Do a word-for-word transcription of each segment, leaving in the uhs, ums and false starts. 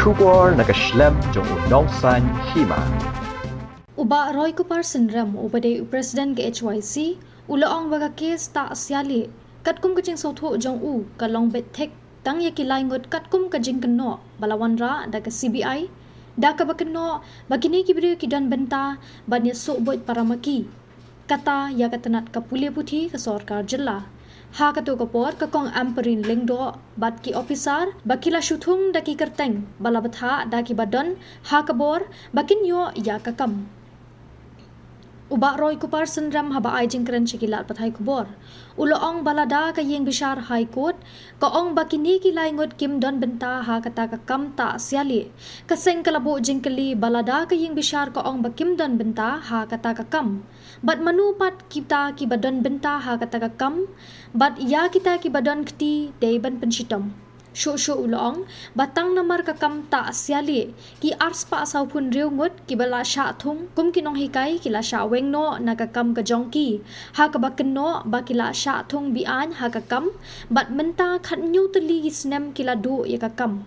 Khubor na ka shlem jong u Nongsaiñ Hima. U Bah Roy Kupar Synrem, uba dei u President ka H Y C, u la ong ba ka kes tah sialieh katkum ka jingsngewthuh jong u ka long beit thik tang ïa ki lai ngut katkum ka jingkynnoh ba la wanrah da ka C B I, da kaba kynnoh ba kine ki briew ki don bynta ban ïasoh buit para ma ki, kata ïa ka tnat ka pule puthi ka sorkar jylla. Ha kato ka por ka Kong Ampareen Lyngdoh bad ki ophisar ba ki la shu thung da ki kyrteng ba la bthah da kiba don ha ka bor ba kin ïoh ïa ka kam. U Bah Roy Kupar Synrem haba ai jingkren sha ki lad pathai khubor, u la ong ba lada ka ïing bishar High Court ka ong ba kine ki lai ngut kim don bynta ha kata ka kam tah sialieh, ka seng ka la buh jingkylli ba lada ka ïing bishar ka ong ba kim don bynta ha kata ka kam, bad mano pat kita kiba don bynta ha kata ka kam, bad ïa kita kiba don kti dei ban pynshitom. Shuh shuh u la ong ba tang namar ka kam tah sialieh, ki arspah sawphew hynriew ngut kiba la shah thung kum ki nonghikai ki la shah weng noh na ka kam ka jong ki, ha kaba kynnoh ba ki la shah thung be-aiñ ha ka kam, bad mynta khathynñiew tylli ki snem ki la duh ïa ka kam.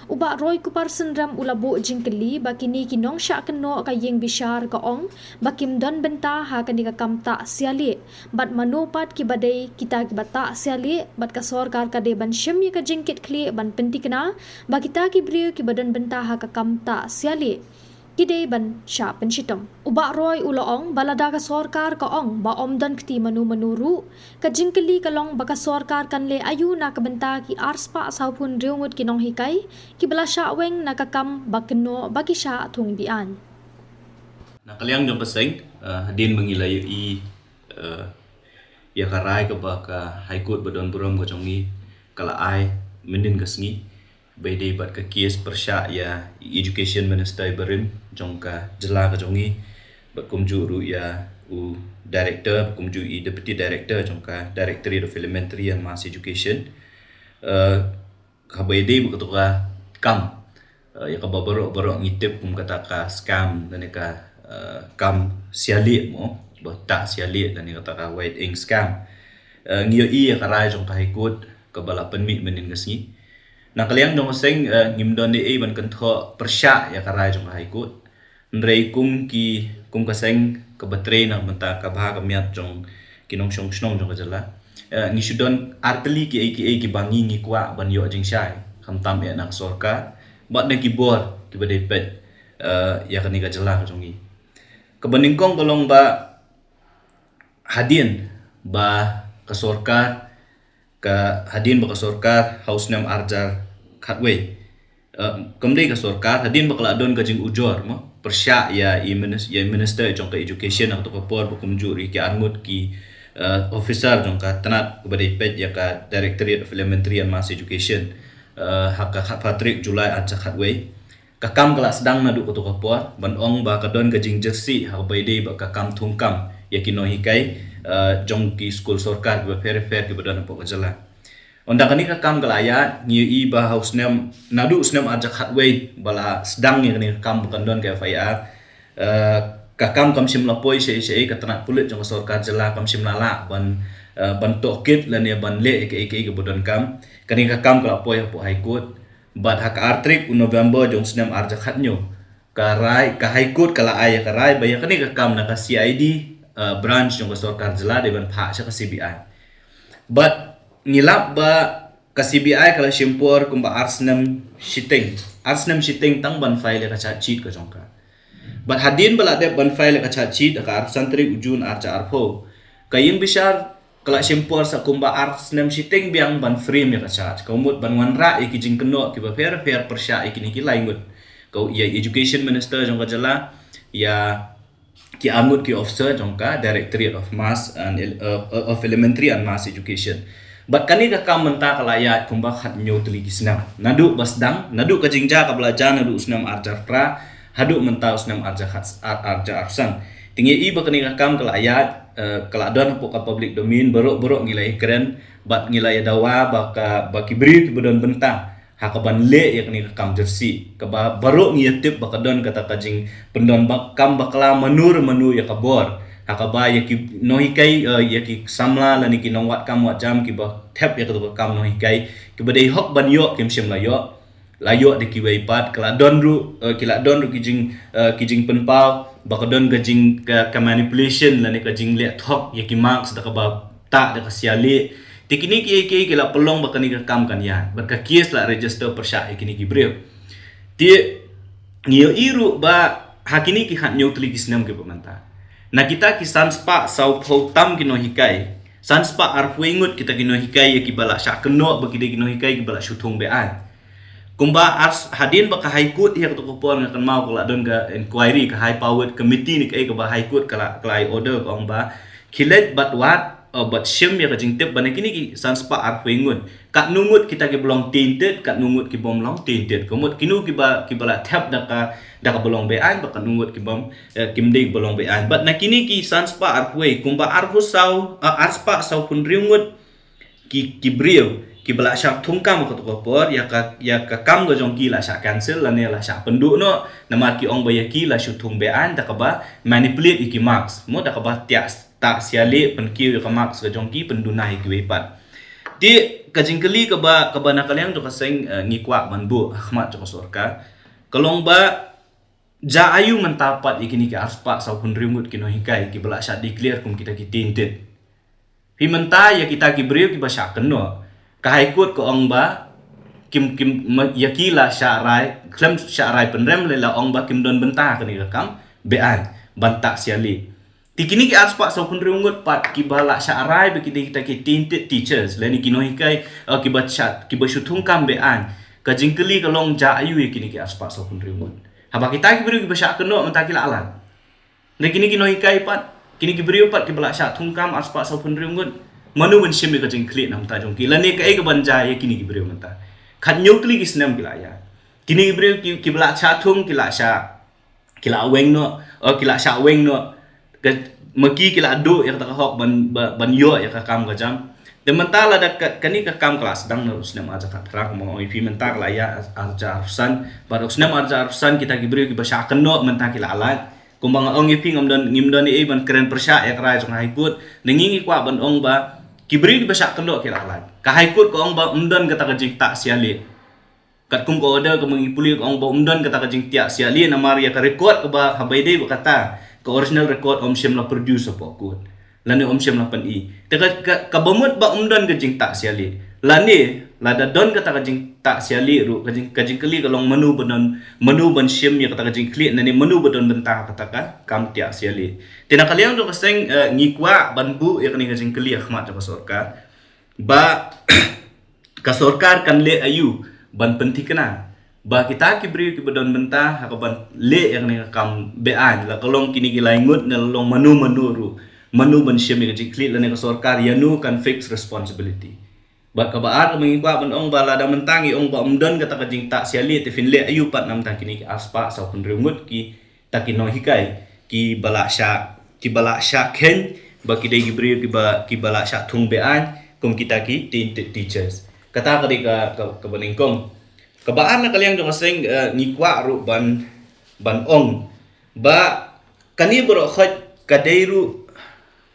U Bah Roy Kupar Synrem u la buh jingkylli ba kine ki nongshah kynnoh ka ïing bishar ka ong ba kim don bynta ha kane ka kam tah sialieh, bad mano pat kiba dei kita kiba tah sialieh, bad ka sorkar ka dei ban shim ïa ka jingkitkhlieh ban pynthikna ba kita ki briew kiba don bynta ha ka kam tah sialieh ki dei ban shah pynshitom. U Bah Roy u la ong ba lada ka sorkar ka ong ba ym don kti mano mano ruh, ka jingkylli ka long ba ka sorkar kan leh aïu na ka bynta ki arspah sawphew hynriew ngut ki nonghikai kiba la shah weng na ka kam ba kynnoh ba ki shah thung be-aiñ. Na ka liang jong ka seng, eh, hadien ba ngi la ïohi, eh, ïa ka rai kaba ka High Court ba don burom ka jong ngi ka la ai mynnin ka sngi, ba ïadei bad ka kes pyrshah ïa i Education Minister ibarim jong ka jylla ka jong ngi, bad kumjuh ruh ïa u Director, bad kumjuh i Deputy Director jong ka Directorate of Elementary and Mass Education. Eh, kaba ïadei bad kato ka kam, eh, ïa kaba baroh baroh ngi tip kum kata ka scam, lane ka, eh, kam sialieh mo, ba tah sialieh, lane kata ka white ink scam. Eh, ngi ïohi ïa ka rai jong ka High Court kaba la pynmih mynnin ka sngi. Na ka liang jong ka seng, eh, ngim don ei ei ban kynthoh pyrshah ïa ka rai jong ka High Court. Hynrei kum ki, kum ka seng kaba trei na ka bynta ka bha ka miat jong ki nongshong shnong jong ka jylla, eh, ngi shu don artylli kiei kiei kiba ngi ngi kwah ban ïoh jingshai, khamtam eh na ka sorkar bad na ki bor kiba dei peit, eh, ïa kane ka jylla ka jong ngi. Kaba nyngkong ka long ba hadien ba ka sorkar, ka hadien ba ka sorkar ha u snem arhajar khatwei, eh, kam dei ka sorkar, hadien ba ka la don ka jingujor mo pyrshah ïa i minis-, ïa i Minister jong ka Education ha kato ka por, bad kumjuh ruh ïa ki arngut ki, eh, officer jong ka tnat kaba dei peit ïa ka Directorate of Elementary and Mass Education, eh, ha ka khatphra tarik July arhajar khatwei. Ka kam ka la sdang naduh kato ka por, ban ong ba ka don ka jingjyrsieh ha kaba ïadei bad ka kam thungkam ïa ki nonghikai, eh, jong ki skul sorkar kiba pher pher kiba don hapoh ka jylla. Ynda kane ka kam ka la ïaid, ngi ïohi ba ha u snem, naduh u snem arhajar khatwei ba la sdang ïa kane ka kam ba kan don ka F I R, eh, ka kam kam shym la poi shaei shaei, ka tnat pulit jong ka sorkar jylla kam shym la lah ban, eh, ban tohkit lane ban leh ïa kaei kaei kaba donkam. Kane ka kam ka la poi hapoh High Court. Bad ha ka ar tarik u November jong u snem arhajar khathynñiew, ka rai, ka High Court ka la ai ïa ka rai ba ïa kane ka kam na ka C I D, eh, branch jong ka sorkar jylla dei ban phah sha ka C B I. Bad ngi lap ba ka C B I ka la shim por kumba ar snem shiteng, ar snem shiteng tang ban file ïa ka charge sheet ka jong ka. Bad hadien ba la dep ban file ïa ka charge sheet ha ka arphew san tarik u June arhajar arphew, ka ïing bishar ka la shim por sa kumba ar snem shiteng biang ban frame ïa ka charge, ka mut ban wanrah ïa ki jingkynnoh kiba pher pher pyrshah ïa kine ki lai ngut, ka, ïa Education Minister jong ka jylla, ïa ki arngut ki officer jong ka Directorate of Mass and El-, uh, uh, of Elementary and Mass Education. Bad kane ka kam mynta ka la ïaid kumba khathynñiew tylli ki snem naduh ba sdang, naduh ka jingjia kaba la jia naduh u snem arhajar phra haduh mynta u snem arhajar khat, ar-, arhajar arphew san. Te ngi ïohi ba kane ka kam ka la ïaid, eh, ka la don hapoh ka public domain, baroh baroh ngi la ïakren bad ngi la ïadawa ba ka, ba ki briew kiba don bynta ha kaban leh ïa kane ka kam jyrsieh, kaba baroh ngi ïatip ba ka don kata ka jingpyndon ba kam bakla mano re mano ïa ka bor, ha kaba ïa ki nonghikai, eh, ïa ki samla lane ki nongwad kam wad jam kiba thep ïa kato ka kam nonghikai, kiba dei hok ban ïoh kim shym la ïoh. la ïoh da kiwei pat, ka la don ruh, eh, ki la don ruh ki jing, eh, ki jingpynpaw ba ka don ka jing, ka, ka manipulation lane ka jingleh thok ïa ki marks da kaba tah da ka sialeh. Te kine kiei kiei ki la pynlong ba kane ka kam kan ïaid, bad ka case la register pyrshah ïa kine ki briew. Te ngi ïohi ruh ba ha kine ki khathynñiew tylli ki snem kiba mynta, na kita ki san spah sawphew tam ki nonghikai, san spah arphew ngut kita ki nonghikai ïa kiba la shah kynnoh ba ki dei ki nonghikai kiba la shu thung be-aiñ. Kumba ar, hadien ba ka High Court ïa kato ka por, nga kynmaw ka la don ka inquiry, ka High Powered Committee ne kaei kaba High Court ka la, ka la ai order, ka ong ba khie leit bad wad, eh, bad shim ïa ka jingtip ba na kine ki san spah arphew ngut, katno ngut kita kiba long tainted, katno ngut ki bym long tainted. Ka mut kino kiba, kiba la thep da ka, da kaba long be-aiñ, bad katno ngut ki bym, eh, kim dei ba long be-aiñ. Bad na kine ki san spah arphew, kumba arphew saw, eh, ar spah sawphew hynriew ngut ki, ki briew kiba la shah thung kam ha kato ka por ïa ka, ïa ka kam ka jong ki la shah cancel lane la shah pynduh noh, namar ki ong ba ïa ki la shu thung be-aiñ da kaba manipulate ïa ki marks, mo, da kaba tah, tah sialeh, pynkiew ïa ka marks ka jong ki, pynduna ïa kiwei pat. Te ka jingkylli kaba, kaba na ka liang jong ka seng, eh, ngi kwah ban buh ha khmat jong ka sorkar ka long ba jia aïu mynta pat ïa kine ki ar spah sawphew hynriew ngut ki nonghikai kiba la shah declare kum kita ki tainted? Phi mynta ïa kita ki briew kiba shah kynnoh, ka High Court ka ong ba kim, kim, ma, ïa ki la shah rai, khlem shah rai pynrem lei, la ong ba kim don bynta ha kane ka kam be-aiñ ban tah sialeh. Te kine ki ar spah sawphew hynriew ngut pat kiba la shah rai ba ki dei kita ki tainted teachers lane ki nonghikai, eh, kiba shah, kiba shu thung kam be-aiñ. Ka jingkylli ka long jia aïu ïa kine ki ar spah sawphew hynriew ngut? Haba kita ki briew kiba shah kynnoh mynta ki la lait, na kine ki nonghikai pat, kine ki briew pat kiba la shah thung kam ar spah sawphew hynriew ngut, mano ban shim ïa ka jingkhleh na ka bynta jong ki lane kaei kaban jia ïa kine ki briew mynta? Khathynñiew tylli ki snem ki la ïaid. Kine ki briew ki, kiba la shah thung ki la shah, ki la weng noh, oh, ki la shah weng noh. Ka, ma ki ki la duh ïa kata ka hok ban, ba, ban ïoh ïa ka kam ka jam. Te mynta lada ka, kane ka kam ka la sdang na u snem ar hajar khatphra, kumba nga ong ïa phi mynta ka la ïaid ar, ar hajar arphew san, bad u snem ar hajar arphew san kita ki briew kiba shah kynnoh mynta ki la lait. Kumba nga ong ïa phi, ngam don, ngim don ei ei ban kren pyrshah ïa ka rai jong ka High Court. Te ngi, ngi kwah ban ong ba ki briew kiba shah kynnoh ki la lait. Ka High Court ka ong ba ym don kata ka jingtah sialeh. Katkum ka order kaba ngi pule ka ong ba ym don kata ka jingtah sialeh namar ïa ka record kaba haba ïadei bad kata, ka original record ym shym la produce hapoh court lane ym shym la pyni. Te ka, ka, kaba mut ba ym don ka jingtah sialeh, lane lada don kata ka jingtah sialeh ruh, ka jing, ka jingkylli ka long mano ba don, mano ban shim ïa kata ka jingkhleh lane mano ba don bynta ha kata ka kam tah sialeh. Te na ka liang jong ka seng, eh, ngi kwah ban buh ïa kane ka jingkylli ha khmat jong ka sorkar ba ka sorkar kan leh aïu ban pynthikna ba kita ki briew kiba don bynta ha kaban leh ïa kane ka kam be-aiñ, la ka long kine ki lai ngut ne la long mano mano ruh, mano ban shim ïa ka jingkhleh lane ka sorkar ïano kan fix responsibility? Bad kaba ar kaba ngi kwah ban ong ba lada mynta ngi ong ba ym don kata ka jingtah sialeh, te phin leh aïu pat na ka bynta kine ki ar spah sawphew hynriew ngut ki ta ki nonghikai kiba la shah, kiba la shah kheiñ ba ki dei ki briew kiba, kiba la shah thung be-aiñ kum kita ki tainted teachers? Kata ka dei ka, ka, kaba nyngkong. Kaba ar na ka liang jong ka seng, eh, ngi kwah ruh ban, ban ong ba kane baroh khoit ka dei ruh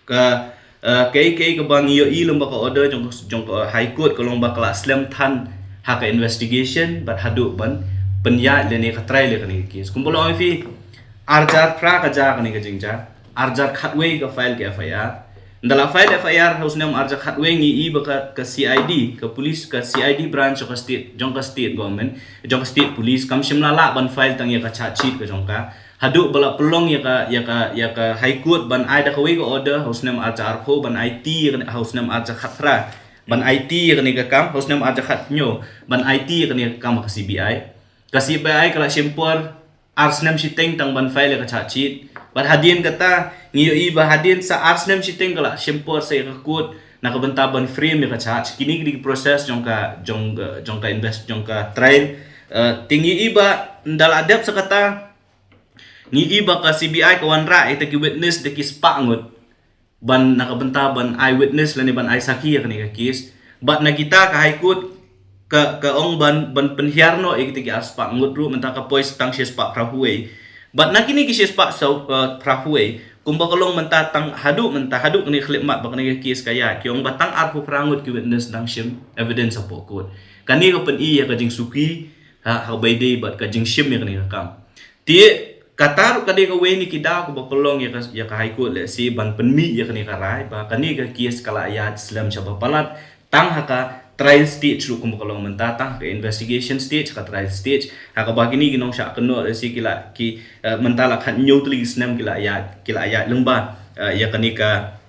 ka, eh, kaei kaei kaba ngi ïohi lem ba ka order jong, jong ka High Court ka long ba ka la slem than ha ka investigation bad haduh ban pynïaid lane ka trial ïa kane ka case. Kumba long ïa phi, ar hajar phra ka jia kane ka jingjia, ar hajar khatwei ka file ka F I R. Ynda la file F I R ha u snem ar hajar khatwei ngi i ba ka, ka C I D, ka police, ka C I D branch jong ka state, jong ka state government, jong ka state police, kam shym la lah ban file tang ïa ka charge sheet ka jong ka. Haduh ba la pynlong ïa ka, ïa ka, ïa ka High Court ban ai da kawei ka order ha u snem ar hajar arphew ban aiti ïa ka, ha u snem ar hajar khatphra ban aiti ïa kane ka kam, ha u snem ar hajar khathynñiew ban aiti ïa kane ka kam ha ka C B I. Ka C B I ka la shim por ar snem shiteng tang ban file ïa ka charge sheet. Bad hadien kata ngi ïohi ba hadien sa ar snem shiteng ka la shim por sa ïa ka court na ka bynta ban frame ïa ka charge. Kine ki dei ki process jong ka, jong ka, jong ka invest, jong ka trial. Eh, te ngi ïohi ba ynda la dep sa kata ngi ïohi ba ka C B I ka wanrah ïa kita ki witness da ki spah ngut ban na ka bynta ban ai witness lane ban ai sakhi ïa kane ka case. Bad na kita ka High Court ka, ka ong ban, ban pynhiar noh ïa kita ki ar spah ngut ruh, mynta ka poi sa tang shi spah phra phew wei. Bad na kine ki shi spah saw, eh, phra phew wei, kumba ka long mynta tang haduh mynta, haduh kane ka khyllipmat ba kane ka case ka ïaid, ki ong ba tang arphew phra ngut ki witness dang shim evidence hapoh court. Kane ka pyni ïa ka jingsuki Ha, ha ba ïadei bad ka jingshim ïa kane ka kam. Te kata ruh ka dei kawei na ki daw kaba pynlong ïa ka, ïa ka High Court lehse ban pynmih ïa kane ka rai ba kane ka case ka la ïaid slem shaba palat tang ha ka trial stage ruh kumba ka long mynta, tang ha ka investigation stage, ha ka trial stage, ha kaba kine ki nongshah kynnoh lehse ki la, ki, eh, mynta la khathynñiew tylli ki snem ki la ïaid, ki la ïaid lyngba, eh, ïa kane ka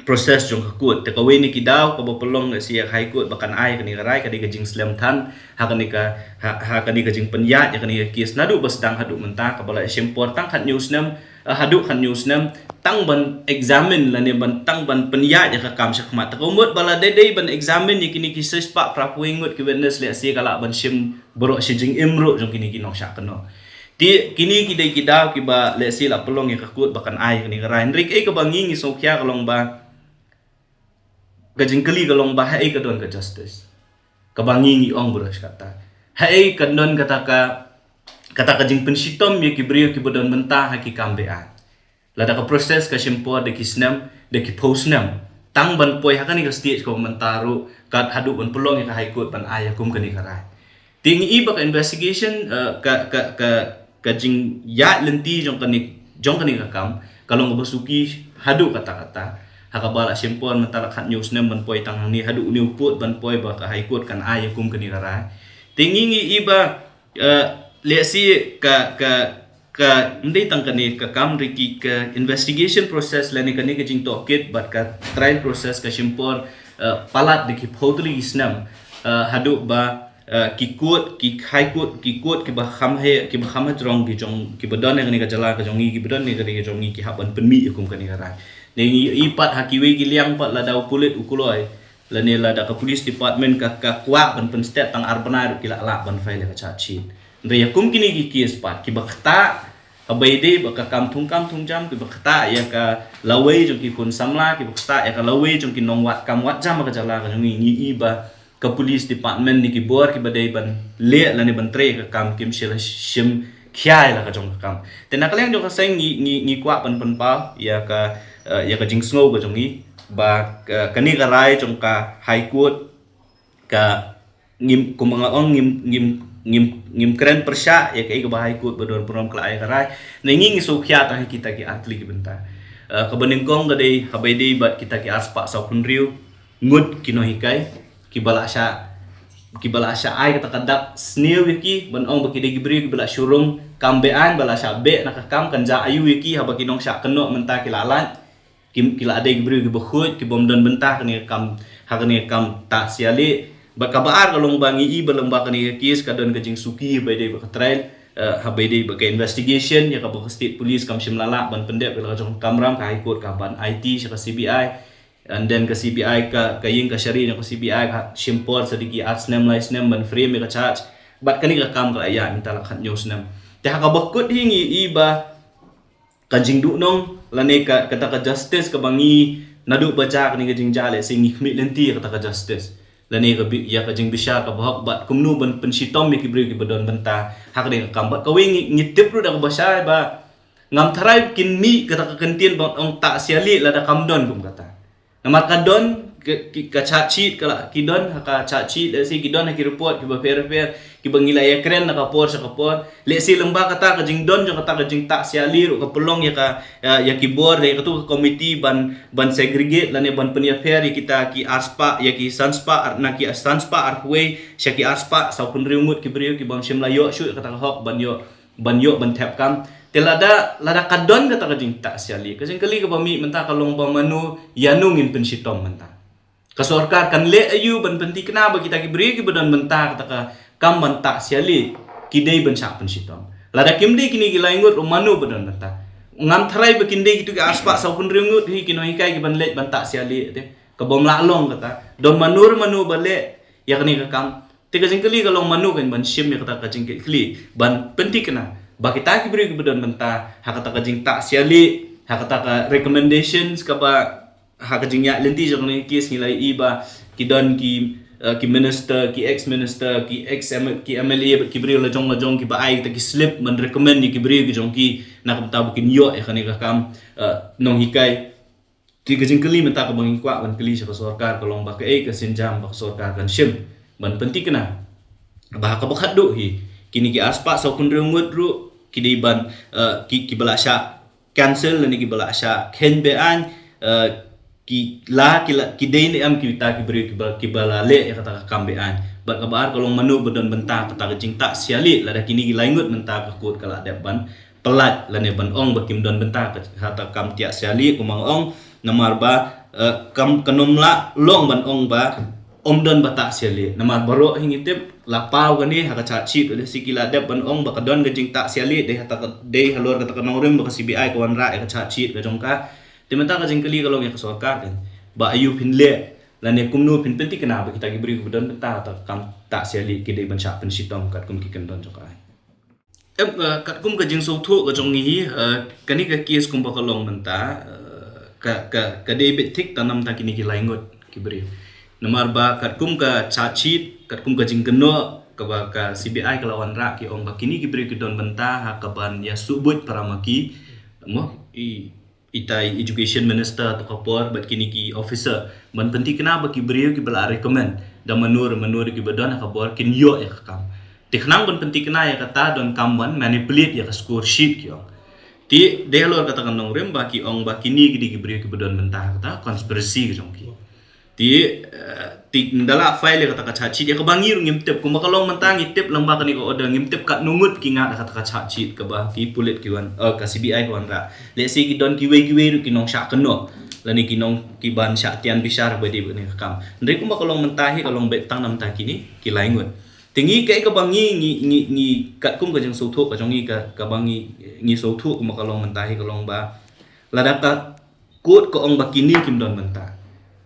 process jong ka court. Te kawei na ki daw kaba pynlong lehse ïa ka High Court ba kan ai kane ka rai ka dei ka jingslem than ha kane ka, ha, ha kane ka jingpynïaid ïa kane ka case naduh ba sdang haduh mynta, kaba la shim por tang khathynñiew snem, eh, haduh khathynñiew snem tang ban examine lane ban, tang ban pynïaid ïa ka kam shakhmat. Te ka mut ba la dei dei ban examine ïa kine ki shispah phra phew ngut ki witness lehse ka lah ban shim baroh shi jingim ruh jong kine ki nongshah kynnoh. Te kine ki dei ki daw kiba lehse la pynlong ïa ka court ba kan ai kane ka rai. Hynrei kaei kaba ngi ngi sngewkhia ka long ba, ka jingkylli ka long ba haei ka don ka justice kaba ngi ngi ong baroh shi katta? Haei ka don kata ka, kata ka jingpynshitom ïa ki briew kiba don bynta ha ki kam be-aiñ? Lada ka process ka shim por da ki snem, da ki phew snem tang ban poi ha kane ka stage kaba mynta ruh, kat haduh ban pynlong ïa ka High Court ban ai ïa kum kane ka rai. Te ngi i ba ka investigation, eh, ka, ka, ka, ka jingïaid lynti jong kane, jong kane ka kam ka long kaba suki haduh katta katta. Ha kaba la shim por mynta la khathynñiew snem ban poi tang hangne, haduh une u pud ban poi ba ka High Court kan ai ïa kum kane ka rai. Te ngi ngi i ba, eh, lehse ka, ka, ka, ym dei tang kane ka kam, hynrei ki, ka investigation process lane kane ka jingtohkit bad ka trial process ka shim por, eh, palat da ki phew tylli ki snem, eh, haduh ba, eh, ki court, ki High Court, ki court kiba kham heh, kiba kham hajrong ki jong, kiba don ha kane ka jylla ka jong ngi, kiba don ha kane ka jong ngi, ki hap ban pynmih ïa kum kane ka rai. Ne ngi i pat ha kiwei ki liang pat lada u pulit u kloi lane lada ka police department ka, ka kwah ban pynsted tang ar bnai ruh ki lah lah ban file ïa ka charge sheet. Hynrei ïa kum kine ki case pat kiba ktah, kaba ïadei bad ka kam thungkam thungjam, kiba ktah ïa ka lawei jong ki khun samla, kiba ktah ïa ka lawei jong ki nongwad kam wad jam ha ka jylla ka jong ngi, ngi i ba ka police department ne ki bor kiba dei ban leh lane ban trei ka kam kim shym la shim khia ïa la ka jong ka kam. Te na ka liang jong ka seng ngi, ngi, ngi kwah ban pynpaw ïa ka, eh, ïa ka jingsngew ka jong ngi ba ka, kane ka rai jong ka High Court ka ngim, kumba nga ong, ngim, ngim, ngim, ngim kren pyrshah ïa kaei kaba High Court ba don burom ka la ai ka rai. Ne ngi ngi sngewkhia tang ha kita ki ar tylli ki bynta. Eh, kaba nyngkong ka dei haba ïadei bad kita ki arspah sawphew hynriew ngut ki nonghikai kiba la shah, kiba la shah ai kata ka dak sniew ïa ki ban ong ba ki dei ki briew kiba la shu rung kam be-aiñ, ba la shah beh na ka kam, kan jia aiu ïa ki haba ki nongshah kynnoh mynta ki la lait, ki, ki la dei ki briew kiba khuid, ki bym don bynta ha kane ka kam, ha kane ka kam tah sia lieh. Bad kaba ar ka long ba ngi i ba lyngba kane ka case ka don ka jingsuki haba ïadei bad ka trial, eh, haba ïadei bad ka investigation, ïa kaba ka state police kam shym la lah ban pyndep ïa la ka jong ka kamram, ka High Court ka ban aiti sha ka C B I. And then ka C B I ka, ka ïing ka shari jong ka C B I ka shim por sa da ki ar snem lai snem ban frame ïa ka charge. Bad kane ka kam ka la ïaid mynta la khathynñiew snem. Te ha kaba kut hi ngi i ba ka jingduhnong lane ka, kata ka justice kaba ngi naduh ba jia kane ka jingjia lehse ngi khmih lynti ïa kata ka justice lane ka bi-, ïa ka jingbishar kaba hok bad kumno ban pynshitom ïa ki briew kiba don bynta ha kane ka kam. Bad kawei ngi, ngi tip ruh da kaba shai ba ngam tharai kin mih kata ka kyntien ban ong tah sia lieh lada kam don kum kata. Namar ka don ka, ki, ka charge sheet ka la, ki don ha ka charge sheet, lehse ki don ha ki report kiba pher pher kiba ngi la ïakren na ka por sha ka por. Lehse lyngba kata ka jingdon jong kata ka jingtah sia lieh ruh ka pynlong ïa ka, ïa, ïa ki bor, ïa katu ka committee ban, ban segregate lane ban pynïapher ïa kita ki arspah, ïa ki sanspah ar, na ki sanspah arphew wei sha ki arspah sawphew hynriew ngut ki briew ki bym shym la ïoh shuh ïa kata ka hok ban ïoh, ban ïoh ban thep kam. Te lada, lada ka don kata ka jingtah sia lieh, ka jingkylli kaba mih mynta ka long ba mano, ïano ngin pynshitom mynta? Ka sorkar kan leh aiu ban pynthikna ba kita ki briew kiba don bynta kata ka kam ban tah sia lieh ki dei ban shah pynshitom? Lada kim dei kine ki lai ngut ruh mano ba don bynta? Ngam tharai ba kin dei kitu ki arspah sawphew hynriew ngut hi ki nonghikai kiban leit ban tah sia lieh te. Ka bym lah long kata. Don mano ruh mano ba leh ïa kane ka kam. Te ka jingkylli ka long mano kan ban shim ïa kata ka jingkylli ban pynthikna ba kita ki briew kiba don bynta ha kata ka jingtah sia lieh, ha kata ka recommendations kaba ha ka jingïaid lynti jong kane ka case ngi la ïohi ba ki don ki, eh, ki minister, ki ex minister, ki ex M-, ki M L A, ki briew la jong la jong kiba ai kita ki slip ban recommend ïa ki briew ki jong ki na ka bynta ba kin ïoh ïa kane ka kam, eh, nonghikai. Te ka jingkylli mynta kaba ngi kwah ban kylli sha ka sorkar ka long ba kaei ka sienjam ba ka sorkar kan shim ban pynthikna ba ha kaba khatduh hi Kine ki arspah sawphew hynriew ngut ruh ki dei ban, eh, ki, ki ba la shah cancel lane ki ba la shah khein be-aiñ, eh, ki la, ki la, ki dei ne em kita ki briew ki ba, ki ba la leh ïa kata ka kam be-aiñ. Bad kaba ar ka long mano ba don bynta kata ka jingtah sialieh, lada kine ki lai ngut mynta ka court ka la dep ban pyllait lane ban ong ba kim don bynta ka, kata ka kam thiah sialieh, kumba nga ong, namar ba, eh, kam, kan ym lah long ban ong ba ym don ba tah sialieh. Namar baroh hi ngi tip, la paw kane ha ka charge sheet, lehse ki la dep ban ong ba ka don ka jingtah sialieh, dei ha ta ka, dei halor kata ka nongrim ba ka C B I ka wanrah ïa ka charge sheet ka jong ka. Te mynta ka jingkylli ka long ïa ka sorkar kan, ba aïu phin leh lane kumno phin pynthikna ba kita ki briew ki ba don bynta kata ka kam tah sialieh ki dei ban shah pynshitom katkum ki kyndon jong ka aiñ. Em, eh, katkum ka jingsngewthuh ka jong ngi, eh, kane ka case kumba ka long mynta, eh, ka, ka, ka dei beit thik tang namar kine ki lai ngut ki briew. Namar ba katkum ka charge sheet, katkum ka jingkynnoh kaba ka C B I ka la wanrah, ki ong ba kine ki briew ki don bynta ha kaban ïa suhbuit para ma ki, mo, i, itai Education Minister to ka por bad kine ki officer ban pynthikna ba ki briew ki ba la recommend da mano re mano re ki ba don ha ka bor kin ïoh ïa ka kam. Te khnang ban pynthikna ïa kata, donkam ban manipulate ïa ka score sheet, ki ong. Te dei halor kata ka nongrim ba ki ong ba kine ki dei ki briew ki ba don bynta ha kata conspiracy ka jong ki. Te, eh, te ynda la file ïa kata ka charge sheet, ïa kaba ngi ruh ngim tip, kumba ka long mynta ngi tip lyngba kane ka order, ngim tip katno ngut ki ngat ha kata ka charge sheet kaba ki pulit ki wan, eh, ka C B I ki wanrah. Lehse ki don kiwei kiwei ruh ki nongshah kynnoh lane ki nong, ki ban shah tian bishar ba dei ba kane ka kam. Hynrei kumba ka long mynta hi ka long beit tang namar kine ki lai ngut. Te ngi, kaei kaba ngi, ngi, ngi, ngi katkum ka jingsngewthuh ka jong ngi, ka, kaba ngi, ngi sngewthuh kumba ka long mynta hi ka long ba lada ka court ka ong ba kine kim don bynta,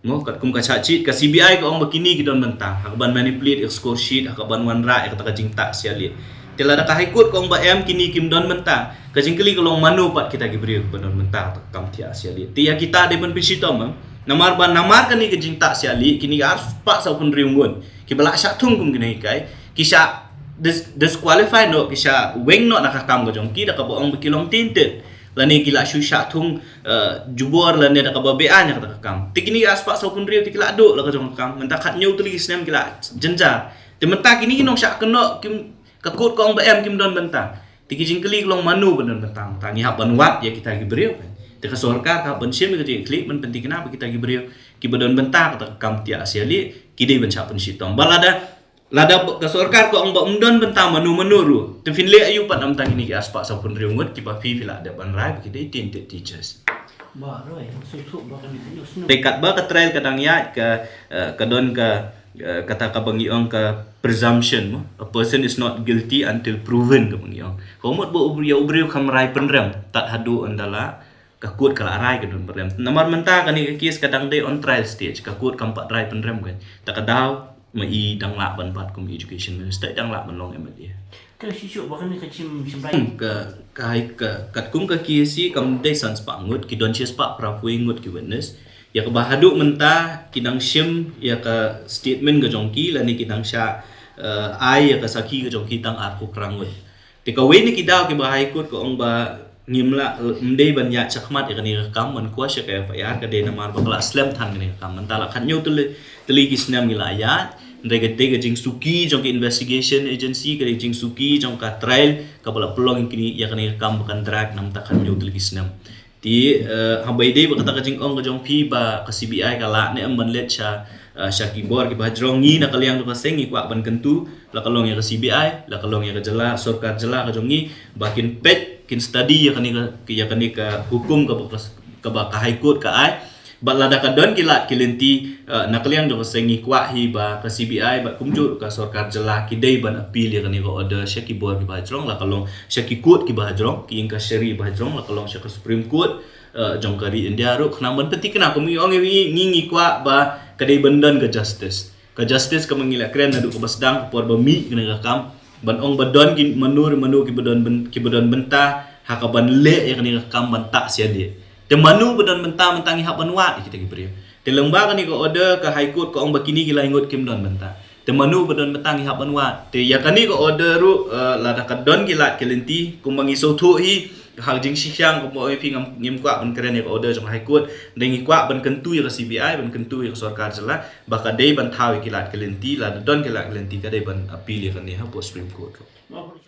mo, katkum ka charge sheet, ka C B I ka ong ba kine ki don bynta ha kaban manipulate ïa ka score sheet, ha kaban wanrah ïa kata ka jingtah sialieh. Te lada ka High Court ka ong ba em, kine kim don bynta, ka jingkylli ka long mano pat kita ki briew ki ba don bynta ha kata ka kam thiah sialieh. Te ïa kita dei ban pynshitom, em. Namar ba namar kane ka jingtah sialieh, kine ki arspah sawphew hynriew ngut ki ba la shah thung kum kine ki kai, ki shah dis-, disqualify noh, ki shah weng noh na ka kam ka jong ki da kaba ong ba ki long tainted. Lane ki la shu shah thung, eh, jubor lane da kaba be-aiñ ha kata ka kam. Te kine ki arspah sawphew hynriew te ki la duh la ka jong ka kam. Mynta khathynñiew tylli ki snem ki la jynjar. Te mynta kine ki nongshah kynnoh kim, ka court ka ong ba em, kim don bynta. Te ki jingkylli ka long mano ba don bynta. Te ngi hap ban wad ïa kita ki briew. Te ka sorkar ka hap ban shim ïa ka jingkylli ban pynthikna ba kita ki briew ki ba don bynta kata ka kam thiah sialieh ki dei ban shah pynshitom. Ba lada Lada ba, ka sorkar ka ong ba ym don bynta mano mano ruh, te phin leh aïu pat namar kine ki arspah sawphew hynriew ngut ki ba phi, phi la dep ban rai ba ki dei tainted teachers. Ba roi, sngewthuh ba kane ka news. Te katba ka trial ka dang ïaid ka, eh, ka don ka, eh, kata kaba ngi ong ka presumption, mo. A person is not guilty until proven, kaba ngi ong. Ka mut ba u briew, u briew kam rai pynrem tad haduh ynda la ka court ka la rai ka don pynrem. Namar mynta kane ka case ka dang dei on trial stage, ka court kam pat rai pynrem ka. Ta ka daw ma i dang lah ban bat kum Education Minister, i dang lah ban long M L A. Te shisha ba kane ka jingshim rai. Hmm, ka, ka hai ka, katkum ka case hi kam dei san spah ngut, ki don shi spah phra phew ngut ki witness. Ïa kaba haduh mynta ki dang shim ïa ka statement ka jong ki lane ki dang shah, eh, ai ïa ka sakhi ka jong ki tang arphew phra ngut. Te kawei na ki daw kiba High Court ka ong ba ngim lah, ym dei ban ïaid shakhmat ïa kane ka kam ban quash ïa ka F I R, ka dei namar ba ka la slem than kane ka kam. Mynta la khathynñiew tylli, tylli ki snem ngi la ïaid. Hynrei ka dei ka jingsuki jong ka investigation agency, ka dei jingsuki jong ka trial kaba la pynlong ïa kane, ïa kane ka kam ba kan drag namar ta khathynñiew tylli ki snem. Te, eh, haba ïadei bad kata ka jingong ka jong phi ba ka C B I ka lah ne em ban leit sha, eh, sha ki bor kiba hajrong, ngi na ka liang jong ka seng ngi kwah ban kyntu, la ka long ïa ka C B I, la ka long ïa ka jylla, sorkar jylla ka jong ngi, ba kin peit, kin study ïa kane ka, ïa kane ka hukum kaba ka, kaba ka High Court ka ai. Bad lada ka don ki lad ki lynti, eh, na ka liang jong ka seng ngi kwah hi ba ka C B I bad kumjuh ka sorkar jylla ki dei ban appeal ïa kane ka order sha ki bor kiba hajrong, la ka long sha ki court kiba hajrong, ki inquiry ba hajrong, la ka long sha ka Supreme Court, eh, jong ka ri India ruh, khnang ban pynthikna, kum ngi ong ngi, ngi, ngi kwah ba ka dei ban don ka justice. Ka justice kaba ngi la kren naduh kaba sdang, ka por ba mih kane ka kam, ban ong ba don ki mano re mano kiba don byn-, kiba don bynta ha kaban leh ïa kane ka kam ban tah sialieh. Te mano ba don bynta mynta ngi hap ban wad ïa kita ki briew. Te lyngba kane ka order ka High Court ka ong ba kine ki lai ngut kim don bynta. Te mano ba don bynta ngi hap ban wad. Te ïa kane ka order ruh, eh, lada ka don ki lad ki lynti, kumba ngi sngewthuh hi, ha ka jingshisha kumba ong ïa phi ngam, ngim kwah ban kren ïa ka order jong ka High Court, hynrei ngi kwah ban kyntu ïa ka C B I, ban kyntu ïa ka sorkar jylla, ba ka dei ban thaw ïa ki lad ki lynti, lada don ki lad ki lynti ka dei ban appeal ïa kane hapoh Supreme Court ruh. Nga put